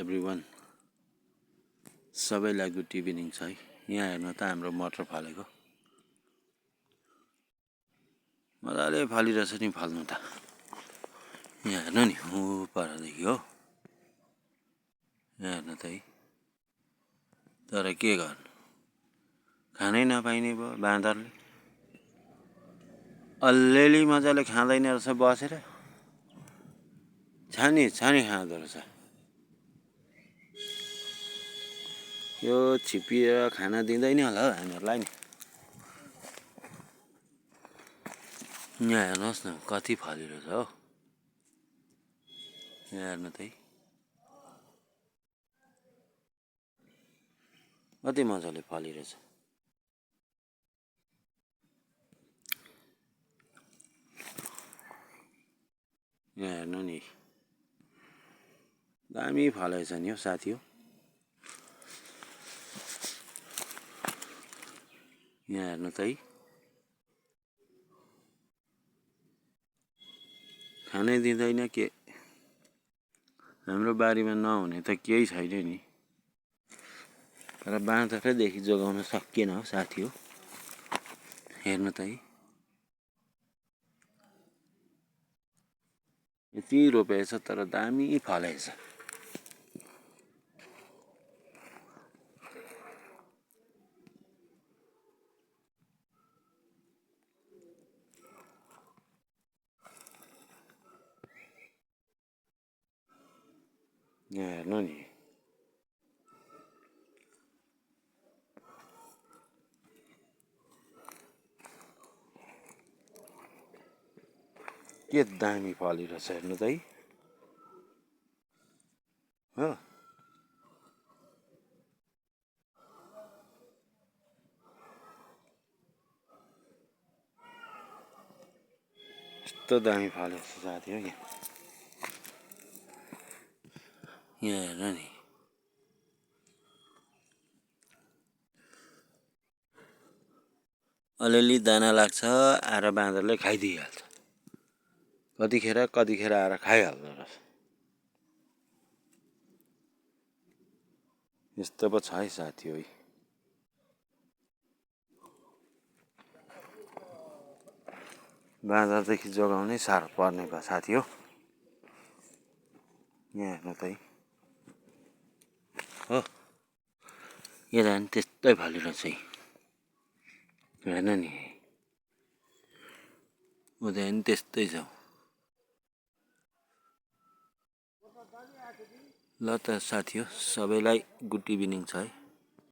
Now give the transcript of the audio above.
Everyone, सबैलाई good evening छ है। यहाँ हेर्नु त हाम्रो मटर फालेको मजाले फालिरहेछ नि फाल्नु त। यहाँ हेर्नु नि परदेखि हो, यहाँ हेर्नु त है। तर के गर्नु, खानै नपाइने भयो बाँदरले। अलिअलि मजाले खाँदैन रहेछ बसेर, छानी छानी खाँदो रहेछ। यो छिपिएर खाना दिँदैन होला हौ हामीहरूलाई नि। यहाँ हेर्नुहोस् न कति फलिरहेछ हो, यहाँ हेर्नु त है कति मजाले फलिरहेछ। यहाँ हेर्नु नि दामी फलेछ नि हो साथी हो। यहाँ हेर्नु त है, खानै दिँदैन के। हाम्रो बारीमा नहुने त केही छैन नि, तर बाँदरैदेखि जोगाउन सकिएन हो साथी हो। हेर्नु त है, यति रोपेछ तर दामी फलेछ। यहाँ हेर्नु नि, के दामी फलिरहेछ हेर्नु त है हो। यस्तो दामी फलेछ साथी हो। यहाँ हेर्नु नि, अलिअलि दाना लाग्छ आएर बाँदरले खाइदिइहाल्छ। कतिखेर आएर खाइहाल्दो रहेछ। यस्तो पो छ है साथी हो। बाँदरदेखि जोगाउनै साह्रो पर्ने भयो साथी हो। यहाँ हेर्नु त है हो, यता नि त्यस्तै फलिरहेछ है। हेर्नु नि, उता नि त्यस्तै छ। ल त साथी हो, सबैलाई गुड इभिनिङ छ है।